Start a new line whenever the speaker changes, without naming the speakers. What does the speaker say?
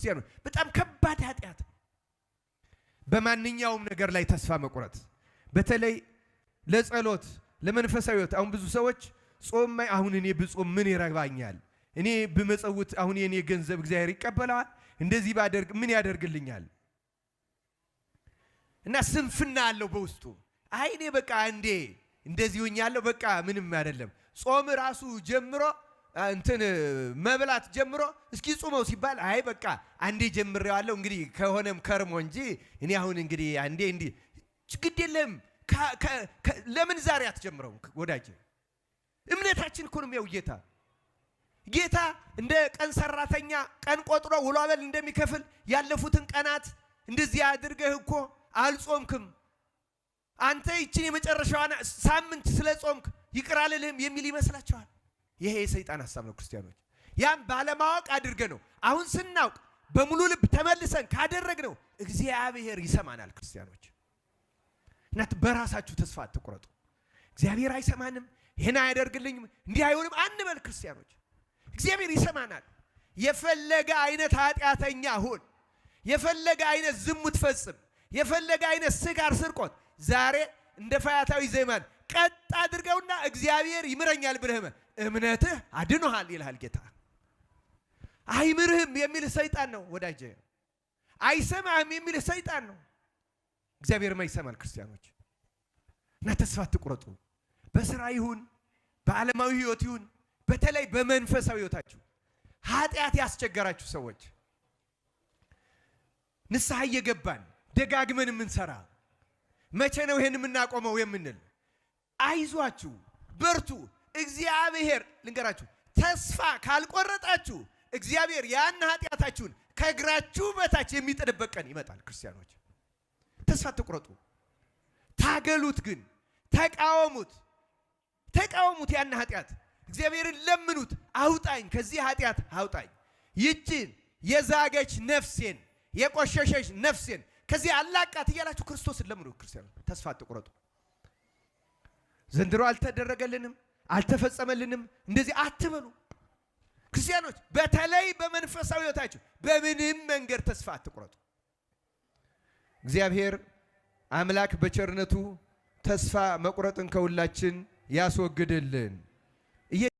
ክርስቲያኖች በጣም ከባድ ኃጢአት ነው። በማንኛውም ነገር ላይ ተስፋ መቁረጥ፣ በተለይ ለጸሎት፣ ለመንፈሳዊ ሕይወት። አሁን ብዙ ሰዎች ጾም፣ አሁን እኔ ብጾም ምን ይረባኛል? እኔ ብመጸውት አሁን የኔ ገንዘብ እግዚአብሔር ይቀበለዋል? እንደዚህ ባደርግ ምን ያደርግልኛል? እና ስንፍና አለው በውስጡ። አይ እኔ በቃ እንዴ እንደዚህ ሆኛለሁ፣ በቃ ምንም አይደለም። ጾም ራሱ ጀምሮ፣ እንትን መብላት ጀምሮ እስኪ ጹመው ሲባል አይ በቃ አንዴ ጀምሬዋለሁ፣ እንግዲህ ከሆነም ከርሞ እንጂ እኔ አሁን እንግዲህ አንዴ እንዲህ ግድ የለም። ለምን ዛሬ አትጀምረውም ወዳጄ? እምነታችን እኮ ነው የሚያው ጌታ። ጌታ እንደ ቀን ሰራተኛ ቀን ቆጥሮ ውሎ አበል እንደሚከፍል ያለፉትን ቀናት እንደዚህ አድርገህ እኮ አልጾምክም፣ አንተ ይችን የመጨረሻዋን ሳምንት ስለ ጾምክ ይቅር አልልህም የሚል ይመስላችኋል? ይሄ የሰይጣን ሀሳብ ነው ክርስቲያኖች። ያም ባለማወቅ አድርገ ነው። አሁን ስናውቅ በሙሉ ልብ ተመልሰን ካደረግነው እግዚአብሔር ይሰማናል። ክርስቲያኖች እና በራሳችሁ ተስፋ አትቁረጡ። እግዚአብሔር አይሰማንም፣ ይህን አያደርግልኝም፣ እንዲህ አይሆንም አንበል። ክርስቲያኖች፣ እግዚአብሔር ይሰማናል። የፈለገ አይነት ኃጢአተኛ ሁን፣ የፈለገ አይነት ዝሙት ፈጽም፣ የፈለገ አይነት ስካር፣ ስርቆት፣ ዛሬ እንደ ፈያታዊ ዘየማን ቀጥ አድርገውና እግዚአብሔር ይምረኛል ብለህ እምነትህ አድኖሃል ይልሃል ጌታ። አይምርህም የሚልህ ሰይጣን ነው ወዳጄ። አይሰማህም የሚልህ ሰይጣን ነው። እግዚአብሔርማ ይሰማል። ክርስቲያኖች እና ተስፋ አትቁረጡ። በስራ ይሁን፣ በዓለማዊ ህይወት ይሁን፣ በተለይ በመንፈሳዊ ህይወታችሁ ኃጢአት ያስቸገራችሁ ሰዎች፣ ንስሐ እየገባን ደጋግመን የምንሰራ፣ መቼ ነው ይሄን የምናቆመው የምንል፣ አይዟችሁ፣ በርቱ። እግዚአብሔር፣ ልንገራችሁ፣ ተስፋ ካልቆረጣችሁ እግዚአብሔር ያን ኃጢአታችሁን ከእግራችሁ በታች የሚጥልበት ቀን ይመጣል። ክርስቲያኖች፣ ተስፋ አትቁረጡ። ታገሉት፣ ግን ተቃወሙት፣ ተቃወሙት ያን ኃጢአት። እግዚአብሔርን ለምኑት፣ አውጣኝ፣ ከዚህ ኃጢአት አውጣኝ፣ ይችን የዛገች ነፍሴን፣ የቆሸሸች ነፍሴን ከዚህ አላቃት እያላችሁ ክርስቶስን ለምኑ። ክርስቲያኖች፣ ተስፋ አትቁረጡ። ዘንድሮ አልተደረገልንም፣ አልተፈጸመልንም እንደዚህ አትበሉ። ክርስቲያኖች፣ በተለይ በመንፈሳዊ ሕይወታችሁ በምንም መንገድ ተስፋ አትቁረጡ። እግዚአብሔር አምላክ በቸርነቱ ተስፋ መቁረጥን ከሁላችን ያስወግድልን።